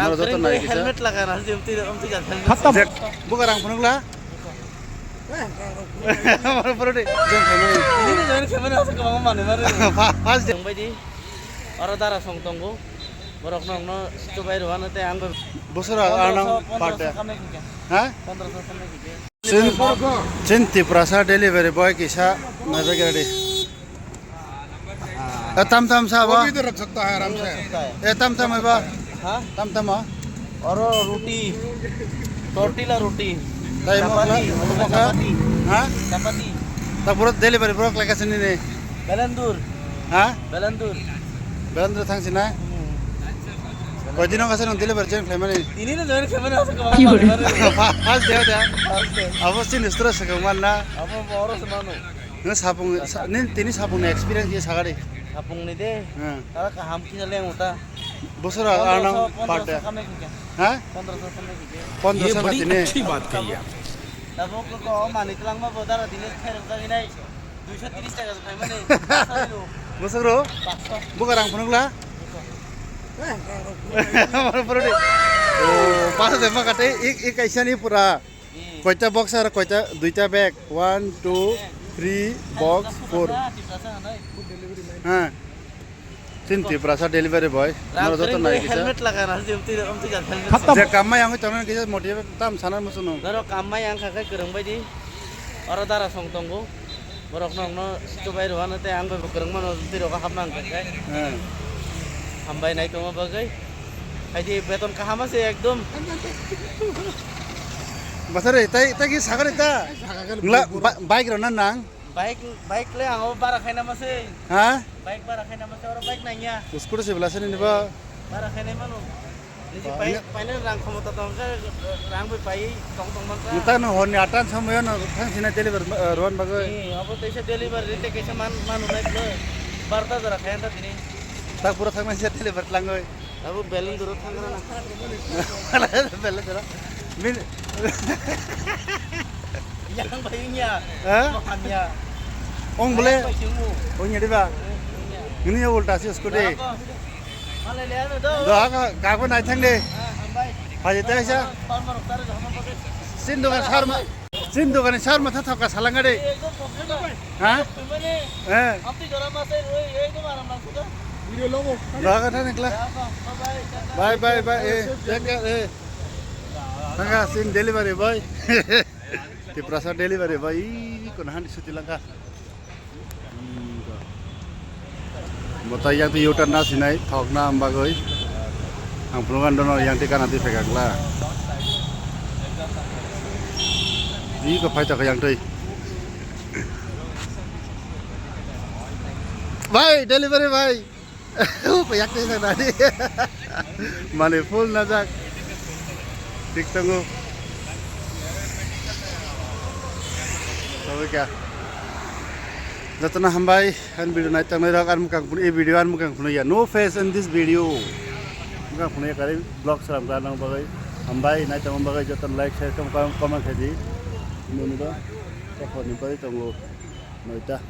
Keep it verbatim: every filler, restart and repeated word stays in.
Aro joto nai kisa. Helmet laga na, jim twi, um, twi jan helmet. Khatam. Jack, buka rang phunukla. Maro pura di. Jeng khaimani. Ini ni join khaimani asa kwbangma manwi mari. Fa-, first day. Tongbai di. Oro dara song tongo. Borok nokno chubai rwano tei ang bai. Bosora arnang pondro so, pondro so birthday. Khamnai kikya. Ha? Pondro so khamnai kikya. Chin, Chin Tiprasa delivery boy kisa naibaikha di. Eh, tam tam sa वो ba? भी तो रख सकता है आराम से। Eh, tam tam ba? Ha? Tam tam ba? Oro roti, tortilla roti. Dai mo Chapati, kla-, mo kla-, chapati. Ha? Chapati. Ta pura delivery bro kla kasini ne. Belendur. Ha? Belendur. Belendur thang sina. Hmm. Koi dino kasa nang delivery jen khlaimani. Ini no join khlaimani asa kwbangma manwi mari. First day da. First day. Abo sini stress ka manna. Abo oro se mano. Nang sapung, sa-, nin tini sapung ni experience ye sagari. Sapung ni de. Hmm. Tara kaham kisa leng uta. Bosora arnang birthday. Pondro so khamnai kikya. Ha? Pondro so khamnai kikya. Pondro so ये बड़ी khatini. अच्छी बात कही आप। Tabuk ko mani twlangma bo dara dine khairok jaginai. Duiso tris taka khaimani. Bosok ro? Buka rang phunukla. Maro pura di. Oh, paso de makate ik, ik kaisa ni pura. Koita box aro koita duita bag. One, two, three, box, four. Ha. Chin Tiprasa delivery boy. Maro joto nai kisa. Helmet laga na, jim twi, um, twi jan helmet. Khatam. Je kamma yang tong kisa motive tam sana musuno. Daro kamma yang khakai kwrwng bai di. Oro dara song tongo. Borok nokno chubai rwano tei ang bai bo kwrwng mano twi rogo hapna ang khakai. Hmm. Hambai nai tongma bagwi. Hai di beton kaham ase ekdom. Basare tai, tai ki sagari ta. Ngla ba-, bike rona nang. Bike, bike le ang bara khaina mase. Ha? Bike bara khaina mase, oro bike nangya. Scooty se bela sini ba. Bara khaina mano. Niji pai, pai rang khomota tong kha, rang bai pai tong tong man kha. Nta no hor ni atan somoyo no thang sina deliver, eh, ruan bagwi. Ni, abo teisa deliver rite kaisa man, manu nai blo. Barta jora khayan ta tini. Tak pura thang sina deliver langoi. Abo Belenduro thangra na. Belenduro. Min. Yang bai nya. Ha? Makan ya. Ong bole. Yang bai singmu. Ong ya diba? Yang bai singmu. Ini ya ulta si scooty. Apa? Malai le ame do. Do ha ka, ka ko nai thang de. Ah, hambai. Haji ta sa. Palma rok tare jama pakai. Sin dokan sarma. Sin dokan sarma tha thoka salanga de. Ekdom complete. Ha? Mane, eh. Amtwi jora ma sai roi, ekdom aram lang suda. Video logo. Doa ka thani kla. Bye bye, bye bye. Eh, take care, eh. Tanga sin delivery boy. Tiprasa delivery boy. Ih, kono hani suti langka. Hmm, ko. Mota yang tu yuta na sinai, thok na am bagoi. Ang phunukgan dono yang ti kana ti pekak la. Ih, ko phai ta ko yang tui. Bhai, delivery bhai. Ko yak tei nani. Mane full najak. Thik tongo. Sabai kha. Jotono hambai, ani video nai tangnai rok, ani mukang phunu, e video ani mukang phunu ya. No face in this video. Mukang phunu ya kari vlog salam kha nang bagai. Hambai, nai tangma bagai jotono like, share, comment, comment khaidi. Nunu do. Kokhorni bagwi tongo noita.